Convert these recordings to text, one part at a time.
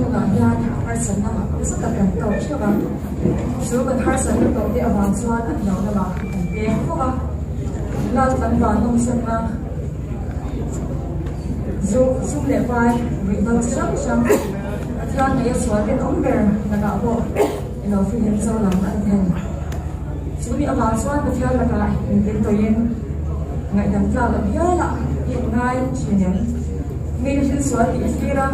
Hringnunah hian harsatna nasa tak kan tawk theuh a, chu kan harsatna tawh te avang chuan a hlo lamah kan peng fo a, lal kan van nawmsakna zu sum leh vai ruihhlo chi hrang hrang Pathian neia sual rinawm ber lakah pawh i lo fihlim zo lam a ni thei. Chu mi avang chuan Pathian lakah inpin tawhin ngaihdam tlak loh hialah i inngai thin em? Mi thil sual tih i thlir a,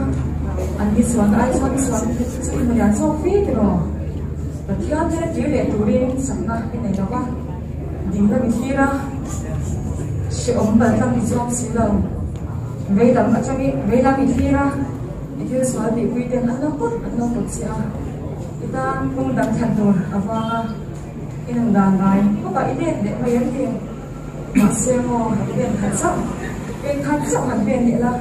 an ni sualna ai chuan i sual chu i hmu lian zawk fe tiraw? Pathian hmel tir leh turin chakna i nei lo va, ding lam i thlir a, hrehawm paltlang i zuam si lo. Veilam atangin veilam i thlir a, i thil sual tihpui ten an lo pawt an lo pawt che a. I tan kawng dang thlan tur avanga i nun dan ngai bawkah i let leh mai an ti. Mahse maw i pen khat chauh, pen khat chauh han pen leh la,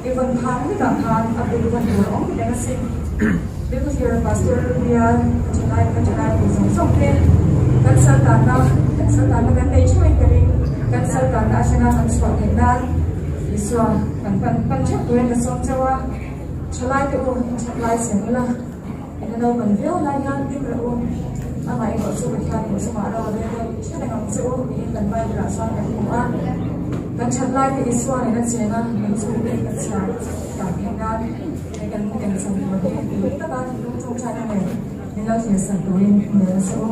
i vawn khan hlekah khan a bul vawn tur a awm reng asin. Bible Pastor bial ka thalai ka thalai pui zawng zawng te kan saltanna kan saltanna kan nei theuhin ka ring, kan saltanna atanga kan chhuah theih nan Isua kan pan pan theuh turin ka sawm chauh a, thalai te u in that lai sem ula. Eng a naupan viau lai hian hlim reh u, amah erawh chu Pathian in chungah ro a rel deuh hre reng ang che u tiin kan Bible ah chuan kan hmu a. Kan that lai te Isua nen a chen a, kan chhungte kan chhiar tak theih nan he kan eng chan tur hi tui taka thinlung chungchhaina nen min lo thlir sak turin min nasa u.